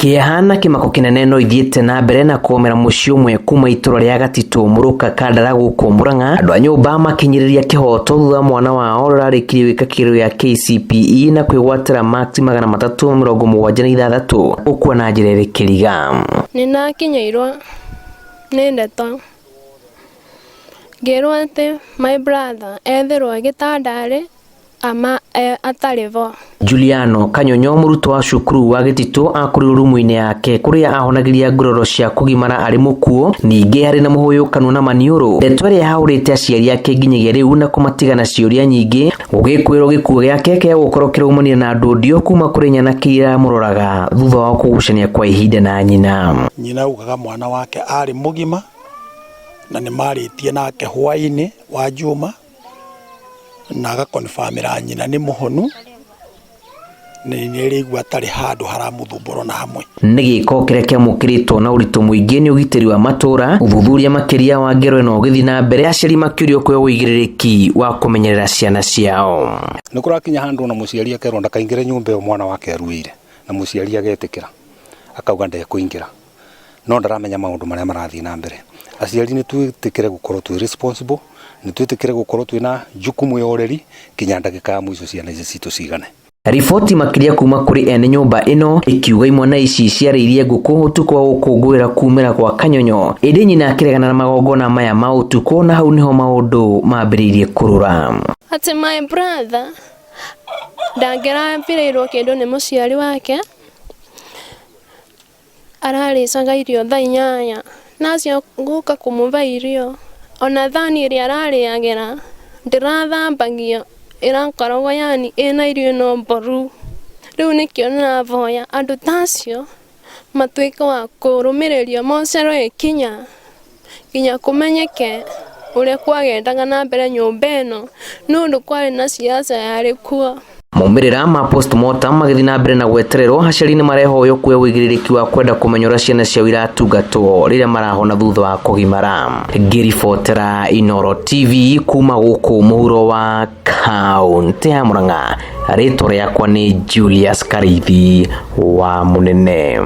Kĩeha na kĩmako kĩnene no ithiĩte na mbere na kũgomera mũciĩ ũmwe kuma itũra rĩa Gatitũ Mũrũka Kandara gũkũ Murang'a, andũ a nyũmba makinyĩrĩria kĩhoto thutha wa mwana wao ũrĩa ũrarĩkirie gwĩka kĩgerio gĩa KCPE na kwĩgwatĩra maksi 376 gũkua na njĩra ĩrĩ kĩriga. Nĩndakinyĩirwo nĩ ndeto ngĩrwo atĩ my brother ethirwo gĩtanda-rĩ ama atarĩ bo. Juliano Kanyonyo mũrutwo wa cukuru wa Gĩtitũ akorirwo rumu-inĩ yake kũrĩa ahonagĩria nguraro cia kũgimara arĩ mũkuũ, ningĩ harĩ na mũhũyũ kanua na maniũrũ, ndeto ĩrĩa ĩhahũrĩte aciari ake nginyagia rĩu na kũmatiga na ciũria nyingĩ, gũgĩkwĩrwo gĩkuũ gĩake kĩa gũkorwo kĩraumanire na ndũndio kuma kũrĩ nyanake iria iramũroraga thutha wa kũgucania kwa ihinda na nyina. Nyina augaga mwana wake arĩ mũgima na nĩ marĩtie nake hwaĩ-inĩ wa Juma na agakonbamĩra nyina nĩ mũhonu na nĩ araigua atarĩ handũ haramũthumbũra ona hamwe. Nĩ gĩko kĩrĩa kĩamũkĩrĩtwo na ũritũ mũingĩ nĩ ũgitĩri wa matũra, ũthuthuria makĩria wa ngero ĩno ũgĩthiĩ na mbere, aciari makĩũrio kuoya ũigĩrĩrĩki wa kũmenyerera ciana ciao. Nĩ kũrakinya handũ ona mũciari akerwo ndakaingĩre nyũmba ĩyo mwana wake aruĩire, na mũciari agetĩkĩra akauga ndekũingĩra, no ndaramenya maũndũ marĩa marathiĩ na mbere. Aciari nĩ twĩtĩkĩre gũkorwo twĩ responsible, nĩ twĩtĩkĩre gũkorwo twĩna jukumu ya ũreri nginya ndagĩka ya mũico ciana ici citũ cigane. Riboti makĩria kuma kũrĩ ene nyũmba ĩno ikiuga imwana ici ciarĩirie ngũkũ ũtukũ wa gũkũngũĩra kumĩra kwa Kanyonyo, ĩndĩ nyina akĩregana na magongona maya ma ũtukũ na hau nĩho maũndũ mambĩrĩirie kũrũra. Atĩ my brother ndangĩrabirĩirwo kĩndũ nĩ mũciari wake, ararĩcaga irio thaa 8 na acio gũka kũmũhe irio ona thani ĩrĩa ararĩagĩra ndĩrathambagio ĩrakoragwo yani ĩna irio ĩno mboru. Rĩu nĩkĩo ndĩravoya andũ ta acio matuĩke wa kũrũmĩrĩrio mocerwo ikinya nginya kũmenyeke ũrĩa kwagendaga na mbere nyũmba ĩno nĩ ũndũ kwarĩ na siasa yarĩ kuo. Maumĩrĩra ma postmortem magĩthiĩ na mbere na gwetererwo, aciari nĩ marehoywo kuoya ũigĩrĩrĩki wa kwenda kũmenya ũrĩa ciana ciao iratungatwo rĩrĩa marahona thutha wa kũgimara. Ngĩribotera Inooro TV kuma gũkũ mũhuro wa kaũntĩ ya Murang'a, rĩtwa rĩakwa nĩ Julius Karithi wa Mũnene.